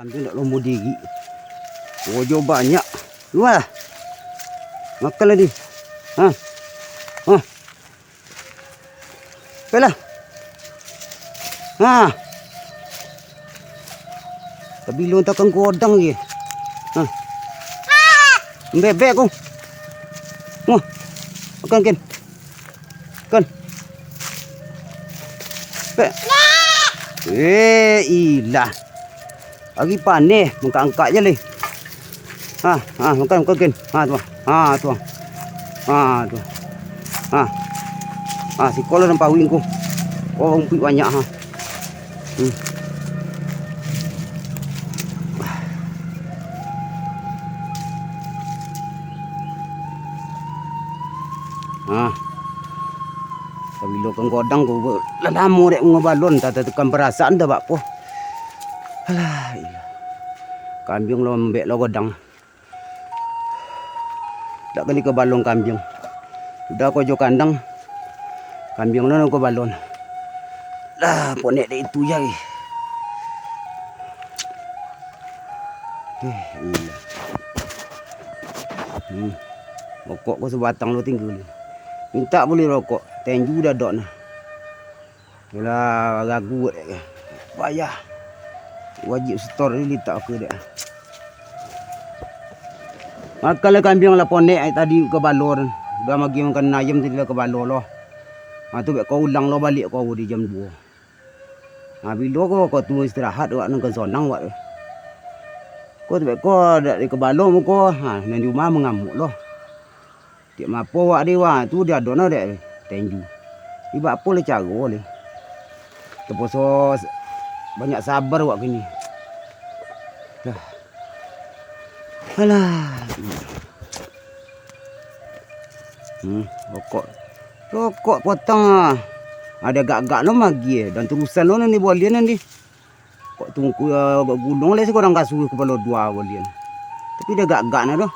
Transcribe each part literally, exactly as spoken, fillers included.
Ambiak ndak lomo diri. Ojo banyak. Luar. Makan lah ni. Ha. Ha. Pelah. Ha. Tapi lu takkan godang je. Ha. Bebek ko. Wah. Makan, Ken. Kan. Pek. Eh, ilah. Lagi paneh, mangkak-angkak je leh. Ha, ha, makan, makan, Ken. Ha, tu. Ha, tu. Ha, tu. Ha. Ha, siko lah nan pawing ko. Oh, umpuik banyak, ha. Hmm. Ah. Sabilo kan godang ko, lah lamo dek mangabalon, tak tekan parasaan dah bak po. Alah, ilah. Kambiang lo ambek lo godang. Dak kali ka balon kambiang. Udah ko jo kandang. Kambiang lo nang ka balon. Lah, ponek dek itu je. Eh, iya. Hmm. Rokok ko sabatang lo tingga. Mintak bali rokok. Tenju dadok nah. Yolah, ragu dek. Payah. Wajib setor ni litak ke dek. Makanlah kambiang lah ponek tadi ka balo tu. Udah magi makan ayam tadi lah ka balo lo. Ha, tu bek ko ulang lo baliak ko di jam duo. Ha, bilo ko, ko tu istirahat wak nan kan sonang wak tu. Ko tu bek ko dak di ka balo muko. Ha, nan di rumah mangamuk lo. Tiap mapo awak deh, wah, tu dia ado no dek tenju. Ibak apo leh caro leh. Taposo s-, banyak sabar awak kini. Dah. Alah. Hmm, rokok. Rokok potong ah. Ada gak-gak no magi eh. Dan terusan no ni bolian ni. Kok tungku, eh, kok gulung lai sagodang kasuih kapalo duo bolian. Tapi dah gagak nah doh.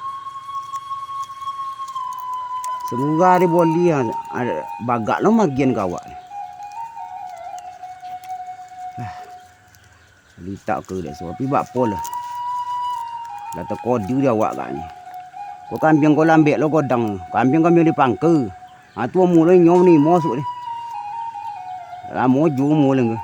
Samurah di boli, ah, ada bagak lo magian ka awak. Ah, litak ke dek so, tapi bak apo lah. Lah takodi di awak agaknyo. Ko kambiang ko lambek lo godang. Kambiang-kambiang di pangka. Ha, tu umua lo inyo ni mosuk deh. Lamo jo umua lo ko.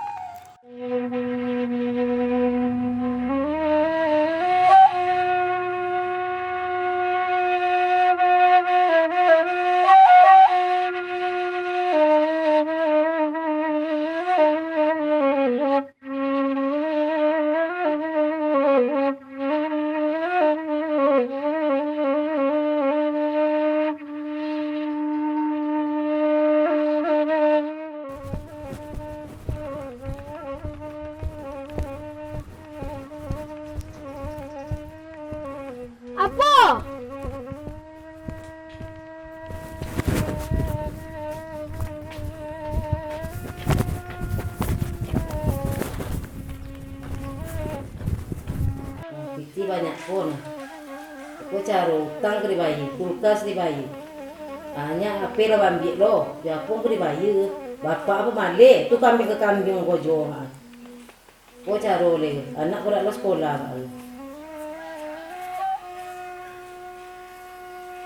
Apo? Piti banyak ko nah. Ko caro utang ka dibayia, kulkas dibayia. Banyak H P lah baambiak lo, jo apo ka dibayia. Bapak apo maleh, tu kambiang ka kambiang ko jo, ha. Ko caro leh, anak ko dak lo sekolah, Pak.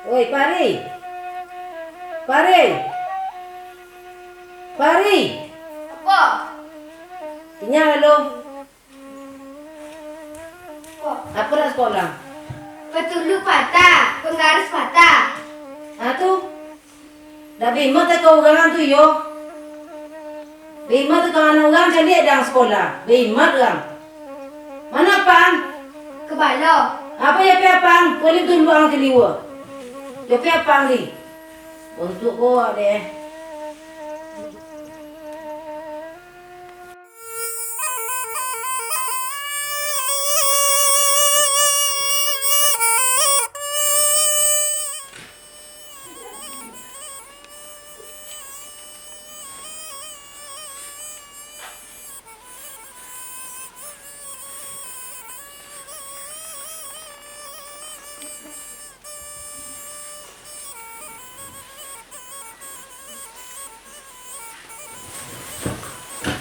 Oi, Pari! Pari! Pari! Apo? Inyak lalu. Apo? Apo dak sekolah? Patuluak patah, panggaris patah. Ah, tu. Dak baiman takah urang tu iyo. Baiman takah anak urang caliak dang sekolah. Baiman urang. Mano apang? Ka balo. Apo yo pai apang? Kulik dulu ang kaliwa. Yo pai apang di. Untuk ko deh.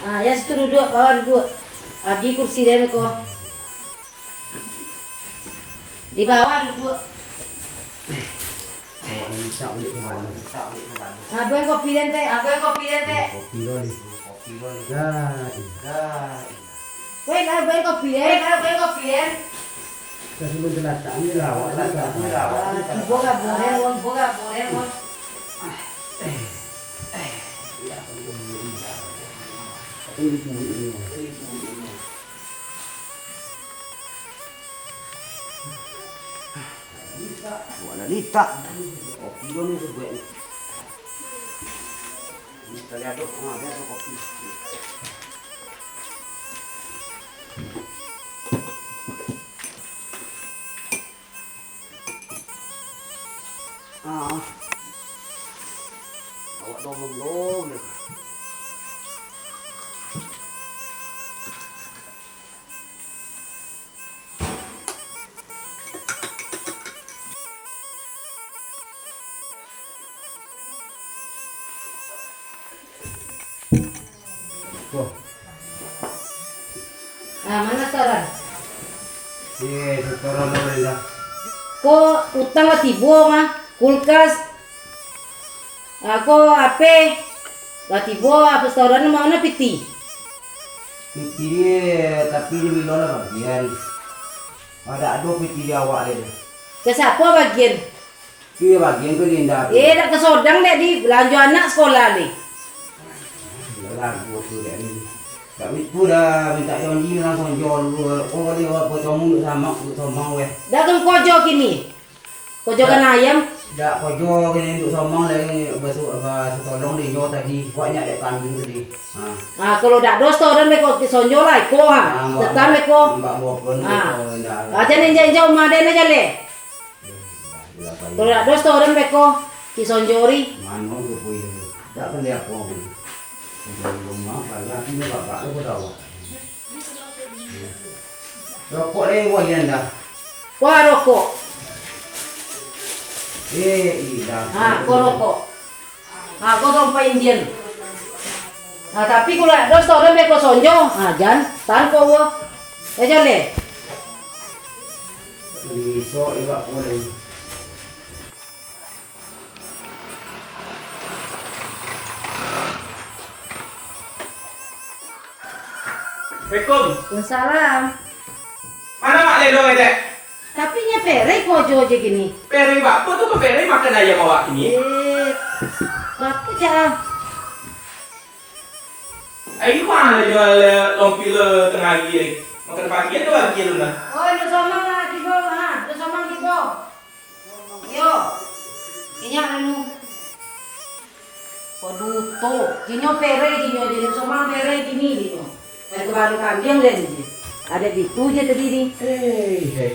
Ah, ya situ duduak, kawan duduak. Agi kursi den ko. Di bawah duduak. Awak mintak balik ka mana? Abang kopi den, Tek. Abang kopi den, Tek. Kopi lo ni. Kopi lo ni. Dah, dah. Weh, lah, abang kopi den. Weh, lah, abang kopi den. Kita sebelum terletak ni lah, awak terletak ni lah, awak terletak. Tibo ka boleh, Wan. Tibo ka boleh, Wan. Buat lah litak. Kopi dulu ni sebuah ni. Ini sekali aduk, ha, biar tu kopi. Ah. Awak dong dong. Tuh. Ah, mana setoran? Eh, setoran dulu dah. Ko utang lah tibo mah, kulkas. Ah, ko H P lah tibo, apa setoran, mana piti? Piti, tapi di bilo lah bagian. Ada ado piti di awak dia. Ke siapa bagian? Iyo, bagian tu, Linda. Eh, dak kesodang dek di belanjo anak sekolah ni. Iyolah, gua tu dek ni. Dak itu dah minta janji langsung jual dulu. Oh, boleh apa kamu nak sama tu sama weh. Dak kan kojo kini. Kojo kan ayam. Dak kojo kini untuk sama lagi besok apa setolong dia jual tadi. Banyak dek kambing tadi. Ha. Ah, kalau dak dos tu orang beko kisonjo lah iko ha. Ah, tetap iko. Mbak Bopon ha. Iko, Linda. Aja ninja inja rumah dia aja leh. Kalau dak dos tu orang beko kisonjori. Mano tu pun. Dak beli apa pun. Rumah banyak ni bapak tu dah. Rokok ni wah yang dah. Wah rokok. Eh, ilah. Ha, ko rokok. Ha, ko sompai Indian. Ha, tapi kalau dak dos tu orang beko sonjo. Ha, jan, tan ko wo. Eh, jan leh. Iso iwak ko leh. Assalamualaikum. Waalaikumsalam. Mano Mak Lelo, Dek? Tapi nyo pereh kojo je kini. Pereh bak apo tu, ko pereh makan ayam awak kini? Eh, bak apo je ah? Ayo mah lah jual lompia lo tangah hari ni. Makan pagi tu pagi lu nah. Oh, Dek Somang lah tibo, ha, Dek Somang tibo. Yo, inyak anu. Paduto, jinyo pereh jinyo, jinyo Somang pereh kini jinyo. Pai ka baru kambiang den je. Ado bitu je tadi ni. Hei, hei.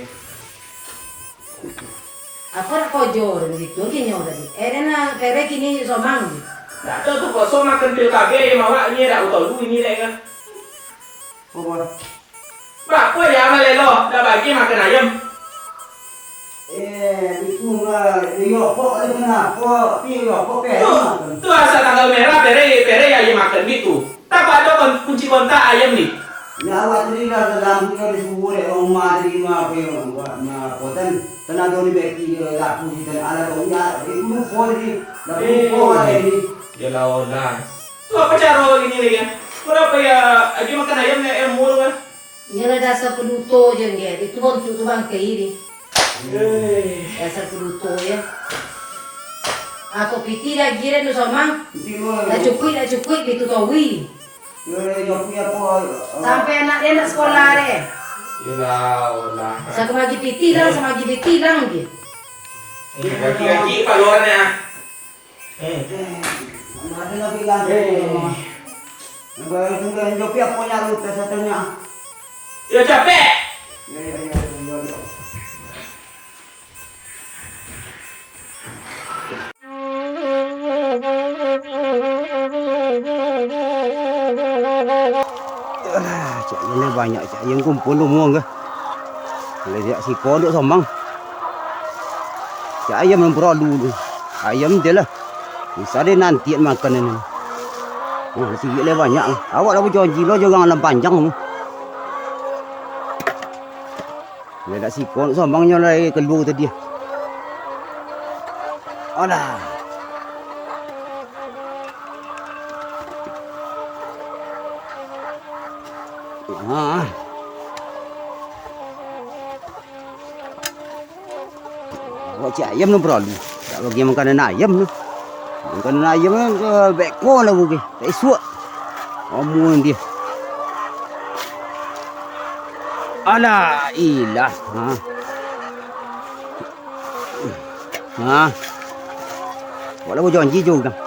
Apo nak kojo den bitu jinyo tadi? Eh, den nak pereh kini Somang je. Dak tahu tu kosong makan pil kabeh, mawak ni dak tahu dulu ini dek ka. Apo? Bak apo ayam malelo, dak bagi makan ayam? Eh, itu lah, iyo, kok ada kenapa? Iyo, kok pereh makan? Tu, tu asal tanggal merah, pereh, pereh ayam makan gitu. Tak ada kon-, kunci kontak ayam ni. Ya, awak tadi lah dalam kita disuruh dek rumah tadi mah, apa yang buat mah, apa tan, tenaga ni beki, laku di tan, ala kau ya, eh, lupa tadi, dah lupa lah ini. Yalah, olah. Tu apo caro ini lagi, ah? Kau dak payah agi makan ayam, nak ayam mulu, ah? Inyo lah dasar paduto je, nggak. Itu bontuk tu bangkai ni. Eh. Dasar paduto je. Ako piti lagi dah, Dek Somang. Piti lu. Dah cukuik, dah cukuik, itu tawi. Yo, yo, yo, punya apa? Sampai anak dia nak sekolah deh. Yalah, olah. Satu lagi piti lang, sama lagi piti lang je. Kaki-kaki paluarnya. Eh. Mana lagi lah. Eh. Nampak itu kan, Jopi, apa nyaru tas katanya? Yo, capek. Ya, ya, ya, ya, ya, ya. Alah, cak ini banyak, cak yang kumpul umur ke. Kalau jak siko duk Somang. Cak ayam nan paralu tu. Ayam je lah. Bisa deh nanti makan ini. Oh, sikit lah banyak. Awak lah bajanji lah jangan alam panjang tu. Dak siko nak sambang nyo lai kalua tadi. Alah. Ha. Awak cik ayam nan paralu. Dak bagi makanan ayam tu. Makanan ayam tu, eh, beko lah bukan. Tak isuak. Amun dia. Alah, ilah. Ha. Ha. Walau janji jo urang.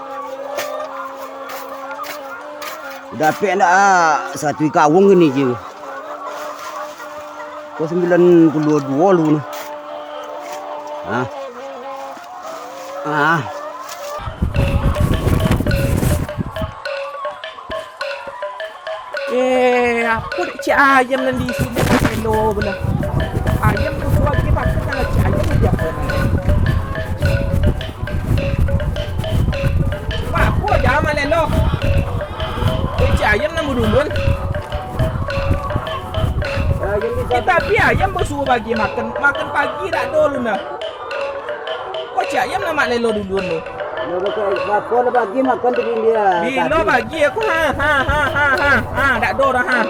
Dapek ndak, ah, satu ikawung kini je. Ko sambilan puluah duo lu nah. Ha. Ha. Eh, apo dek cik ayam nan di siko selo belah? Ayam tu suah dia makan, kalau cik ayam dia apo? Apo jan malelo? Eh, cik ayam nan badulun. Eh, tapi ayam basuo bagi makan, makan pagi dak ado lu nah. Ko cik ayam nan malelo dulun lu. Yo, bapak, bapak lah bagi makan tadi dia. Bilo bagi aku, ha, ha, ha, ha, ha, ha, dak ado dah, ha.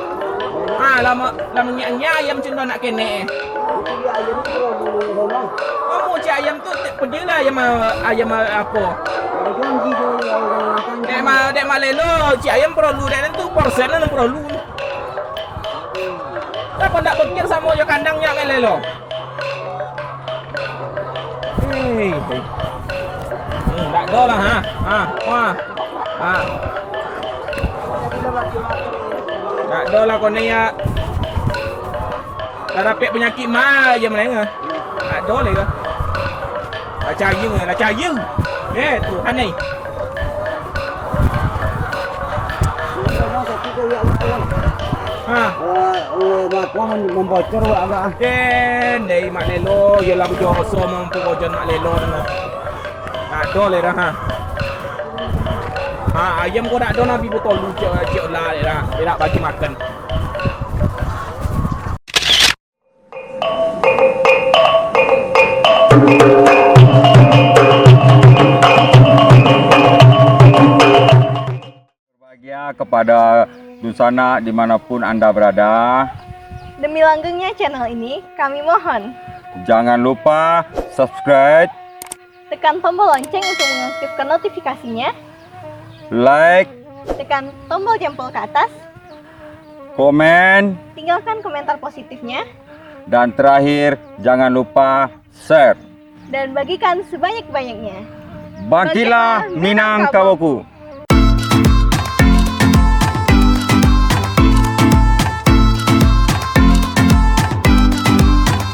Ha, lah ma-, lah mangiak-ngiak ayam cun dah nak kenek. Itu dia ayam tu kalau dulu ngomong. Kamu cik ayam tu, te-, pergilah ayam, ayam apo? Ada janji tu orang makan. Dek ma-, dek malelo, cik ayam perlu, dek tu porsen lah perlu. Kenapa ndak pikir samo jo kandang nyo, malelo? Hei, hei. Hmm, dak ado lah, ha. Ha, wah. Ha. Dak ado lah kono ya. Lah dapek panyakik ma aja malengah. Dak ado lagi. Lah cayung, lah cayung. Eh, Tuhan ai. Ha. Eh, eh, bakuang mem-, membocor, Wak, Abah. Den, dari Mak Lelo, iyolah bujoroso mampu bojon Mak Lelo tu. Dak ado lai dah, ha. Ha, ayam ko dak ado nabi botolu, cik, cik lah, dak, dak bagi makan. Berbahagia kepada dunsanak dimanapun Anda berada. Demi langgengnya channel ini, kami mohon. Jangan lupa subscribe. Tekan tombol lonceng untuk mengaktifkan notifikasinya. Like. Tekan tombol jempol ke atas. Komen. Tinggalkan komentar positifnya. Dan terakhir, jangan lupa share. Dan bagikan sebanyak-banyaknya. Bangkitlah Minangkabau.